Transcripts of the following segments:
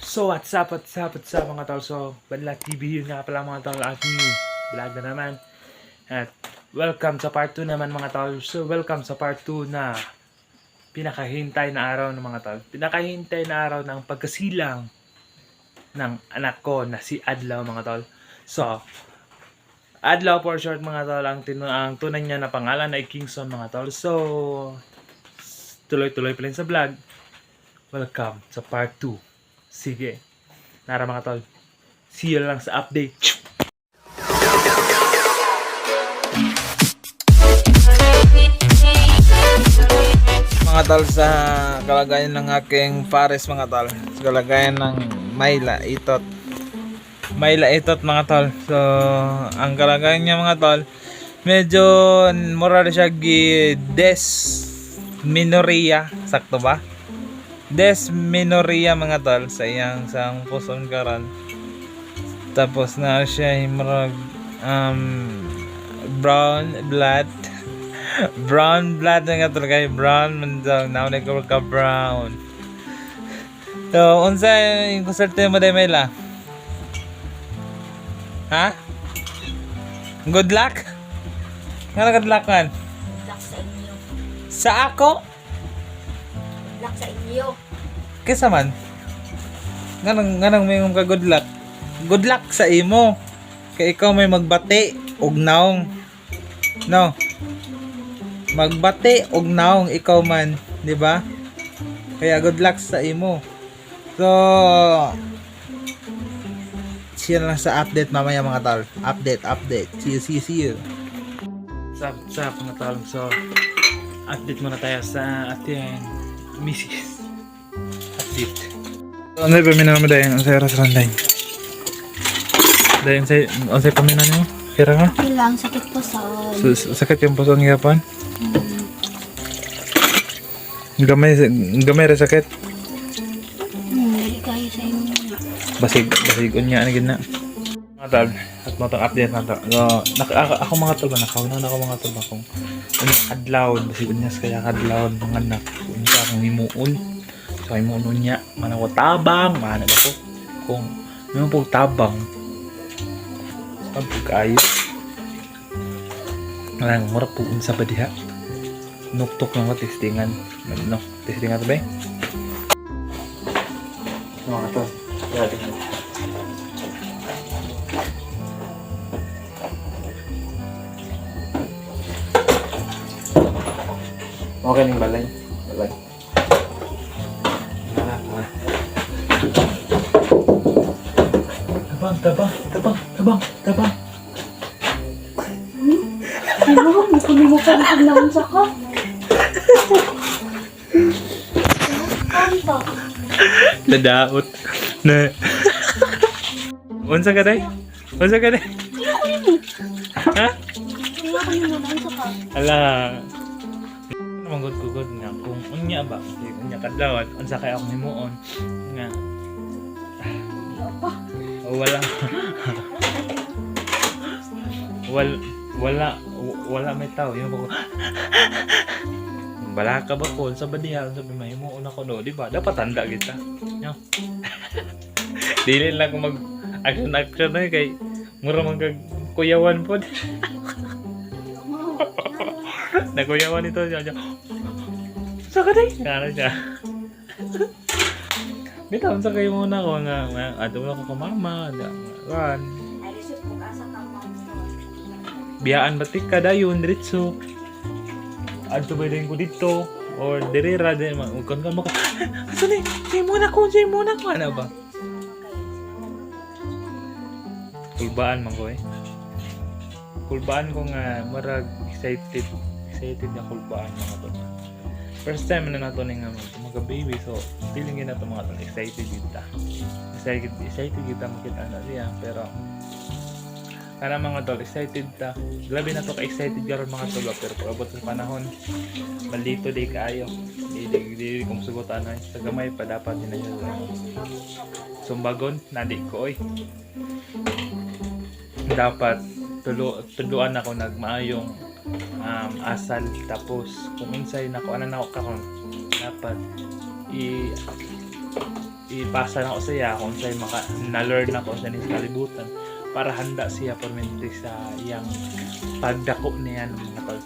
So what's up, what's up, what's up, mga tol? So, Banla TV yun nga pala, mga tol, at new vlog na naman. At welcome sa part 2 naman, mga tol. So welcome sa part 2 na pinakahintay na araw ng mga tol. Pinakahintay na araw ng pagkasilang ng anak ko na si Adlaw, mga tol. So, Adlaw for short, mga tol, ang tunay niya na pangalan ay Kingston, mga tol. So, tuloy-tuloy pa rin sa vlog. Welcome sa part 2. Sige. Nara, mga tol. See you lang sa update. Mga tol, sa kalagayan ng aking pares, mga tol, sa kalagayan ng Mayla Itot, Mayla Itot, mga tol. So ang kalagayan niya, mga tol, medyo moral siya gi dysmenorrhea, sakto ba? Dysmenorrhea, mga tol, sa iyang sang puson karon. Tapos na siya murag brown blood, brown blood na nga talaga, brown man daw now na ka brown. So unsa yung konsulti mo day, Mayla, ha? Good luck nga, good luck man. Good luck sa inyo. Sa ako? Good luck sa inyo. Kisa man nganong may ka good luck? Good luck sa imo kay ikaw may magbati og naong, no? Magbati og naong ikaw man, di ba? Kaya good luck sa imo. So see you na lang sa update mamaya, mga tol. Update, update. See you, see you, see you. What's up, mga tol? So, update muna tayo sa ating misis. Update. Ano yung paminaw mo dahil? Ang saya restaurant dahil. Dahil ang saya paminaw mo? Kira ka? Okay lang, sakit po sa So, sakit yung puso ng Japan? Gamay, gamay ra sakit. Dali kayo sa inyo na. Basig, basig unya na gina. Mga tol, at mga tol, update na to. So, ako, mga tol ba, nakauna na ako, mga tol ba, kung ano, adlaw, basig unya sa kaya kadlaw, mga anak, unsa akong himuon. So, himuon unya, man ako tabang, man ako, kung may po tabang, pag kaayo. Lang, mura po unsa ba diha? Nuktok lang ko, testingan. No, testingan to ba eh? Mga tol, grabe. Okay ning balay. Balay. Ah, ah. Tabang, tabang, tabang, tabang, tabang. Ano? Nakunin mo pa rin naunsa ka? Kanta. Nadaot. Na. Unsa ka day? Unsa ka day? Ha? Nakunin mo naunsa ka? Ala. Manggod ko gud nga kung unya ba, kung unya kadlawat, unsa kay akong himuon nga Pa. wala wala wala wala may tao yung ko bala ka ba ko sa badiha sa mahimuon ako, no? Di ba dapat handa kita, no? Dili lang ko mag action action na kay mura man kag kuyawan pod. Nakuyawan ito siya siya sa kaday ano siya. Bitaw sa kayo muna ko nga nga ato ako ka mama kan. Ay, lisod ko asa ka ma'am. Biyaan batik ka dayon diretso adto ba din ko dito or dire ra din kon kan mo ko asa ni say muna ko, say muna ko, ano ba? Kulbaan man ko eh, kulbaan ko nga marag excited, excited na kulbaan, mga tol. First time na nato ni nga mga baby, so feeling gid nato, mga tol, excited kita, excited, excited kita makita na siya. Pero kana, mga tol, excited ta, grabe na to ka excited karon, mga tol ba? Pero pag abot sa panahon, malito di kaayo, di di di, di kung sugotan ay sa gamay pa dapat din na siya sumbagon na di ko oy. Dapat tuluan ako nagmaayong asal, tapos kung unsay nako ana nako karon dapat i Ipasa na ko sa iya kung sa'y maka na-learn ako sa ning kalibutan para handa siya permente sa iyang pagdako niya ng mga tol.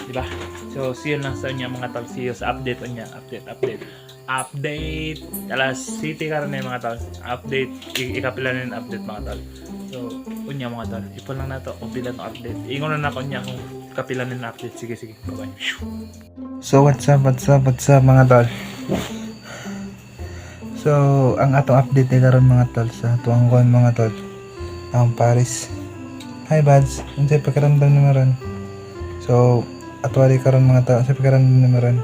Di ba? So, see you lang sa inyo, mga tol. See you sa update niya. Update, update. Update! Alas city karon na yung mga tol. Update. Ikapila na yung update, mga tol. So, unya, mga tol. Ipon lang nato kung pila tong update. Ingon na nako niya kung kapila na yung update. Sige, sige. Bye-bye. So what's up, what's up, mga tol? So ang atong update ni karon, mga tol, sa tuang kuan, mga tol. Ang pares. Hi, buds, unsay pakiramdam nimo ron? So atwali karon, mga tol, unsay pakiramdam nimo ron?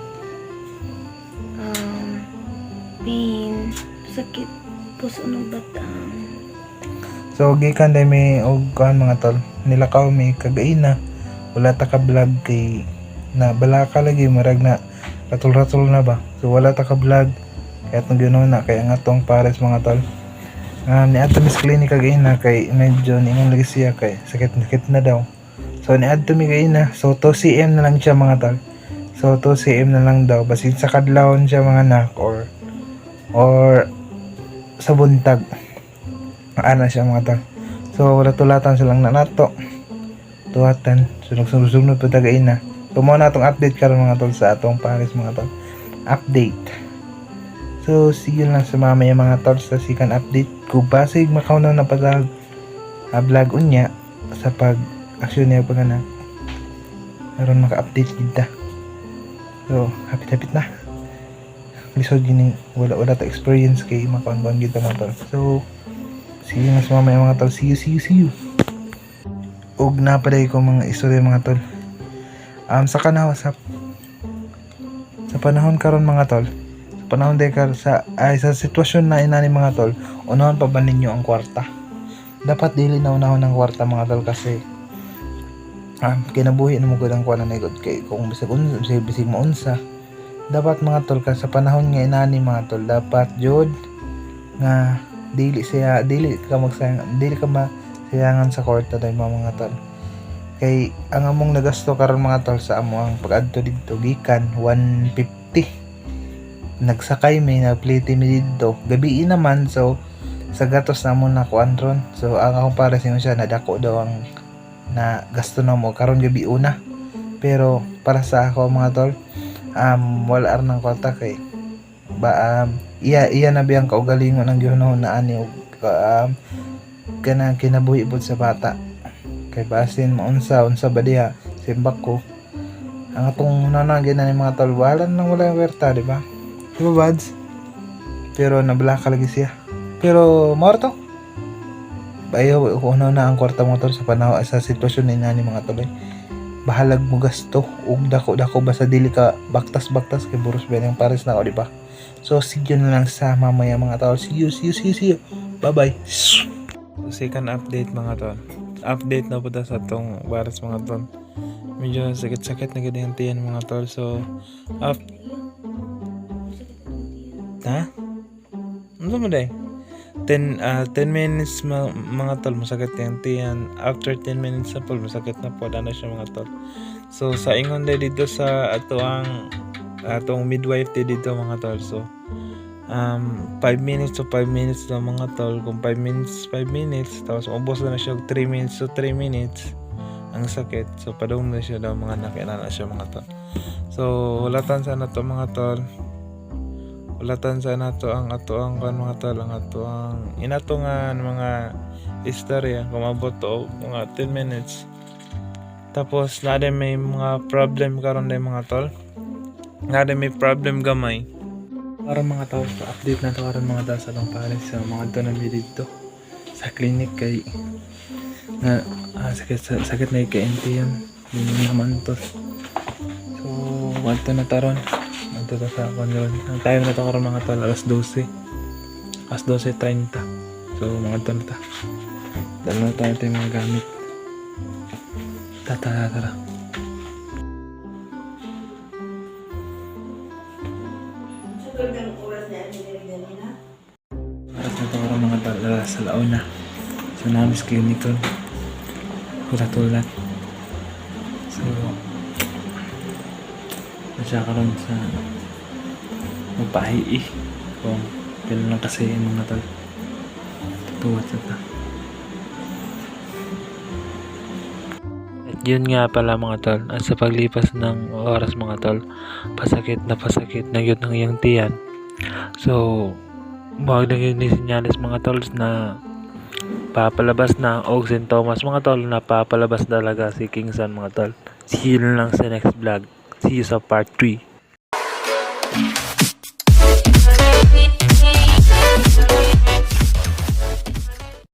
Pain, sakit, puso ng batang. So gikan day mi og kuan, mga tol. Nilakaw mi kagaina. Wala ta ka vlog kay na balaka lagi, murag na ratol-ratol na ba. So wala ta ka vlog. Kaya itong ganoon na kaya nga tong pares, mga tol. Niadto mi sa clinic kagaina kay medyo niingon lagi siya kay sakit sakit na daw. So niadto mi kaina. So 2 cm na lang siya, mga tol. So 2 cm na lang daw basin sa kadlawon siya mga anak or sa buntag. Ana siya, mga tol. So wala tulatan silang na nato. Tuwatan. So nagsunod-sunod pa tagaina. So mao na atong update karon, mga tol, sa atong pares, mga tol. Update. So see you lang sa mamaya, mga tol, sa second update. Kung basig makaw na patag vlog unya sa pag aksyon niya pag anak. Aron maka-update kita. So hapit-hapit na. Lisod gini, wala wala ta experience kay makuan-kuan kita, mga tol. So see you na sa mamaya, mga tol. See you, see you, see you. Ug napaday ko mga istorya, mga tol. Sa panahon karon, mga tol. Sa panahon day kar sa ay sa sitwasyon na inani, mga tol, unahon pa ba ninyo ang kwarta? Dapat dili na unahon ang kwarta, mga tol, kasi kinabuhi na mo gud ang kuan na gud kay kung bisag unsa bisag, bisag maunsa. Dapat, mga tol, ka sa panahon nga inani, mga tol, dapat jud nga dili ka magsayang, dili ka masayangan sa kwarta dahil mga tol, kay ang among nagasto karon, mga tol, sa amo ang pag-adto didto gikan 150, nagsakay mi, nagplite mi didto gabi naman, so sa gatos na mo na kuan ron. So ang akong para sa siya nadako daw ang na gasto na mo karon gabi una, pero para sa ako, mga tol, wala ar ng kwarta kay ba iya iya na biyang kaugalingon ang gihunahon na ani og kanang kinabuhi pod sa bata kay basin maunsa unsa ba diha simbak ko ang atong nanagin na ni, mga tol, wala nang wala yung kwarta, di ba? Di ba, buds? Pero nablaka lagi siya, pero morto bayo ko na ang kwarta mo, tol, sa panahon sa sitwasyon ni nani, mga tol, eh. Bahalag mo gasto ug dako dako basta dili ka baktas baktas kay buros ba yung pares na ako, di ba? So see you na lang sa mamaya, mga tol. See you, see you, see you, see you. Bye bye. Second update, mga tol. Update na po ta sa atong pares, mga tol. Medyo sakit sakit na gid ang tiyan, mga tol, so up ha ano mo day 10 10 minutes mga tol, masakit yung tiyan. After 10 minutes na po masakit na po ano siya, mga tol. So sa ingon day dito sa ato ang atong midwife day dito, mga tol, so 5 minutes to 5 minutes na, mga tol. Kung 5 minutes 5 minutes, tapos ubos na siya og 3 minutes to 3 minutes ang sakit, so padung na siya daw mga nakina na siya, mga tol. So hulatan sa na to, mga tol, ulatan sa nato ang ato ang kan, mga tol, ang ato ang inato nga mga istorya kung mabot to mga 10 minutes. Tapos na may mga problem karon day, mga tol, na may problem gamay karon, mga tol. So update na to karon, mga tol, sa atong pares sa mga to na mi didto sa clinic kay na sakit sakit na kay yan hindi naman to. So wadto na taron. Nandito ta sa kwan ron. Ang time na to karon, mga tol, alas 12. Alas 12:30. So mga tol ta. Dala na tayo tayong mga gamit. Tara, tara, tara. Oras na to karon, mga tol, alas sa launa. So namis clinic ron. Hulat-hulat. So na siya karon sa magpahi kung Pila lang kasi mga tol. Tutuwat sa ta. At yun nga pala, mga tol, at sa paglipas ng oras, mga tol, pasakit na yun ang iyang tiyan. So, wag na yun ni senyales, mga tol, na papalabas na og sintomas, mga tol, na papalabas talaga si King Son, mga tol. See you lang sa next vlog. See you sa part 3.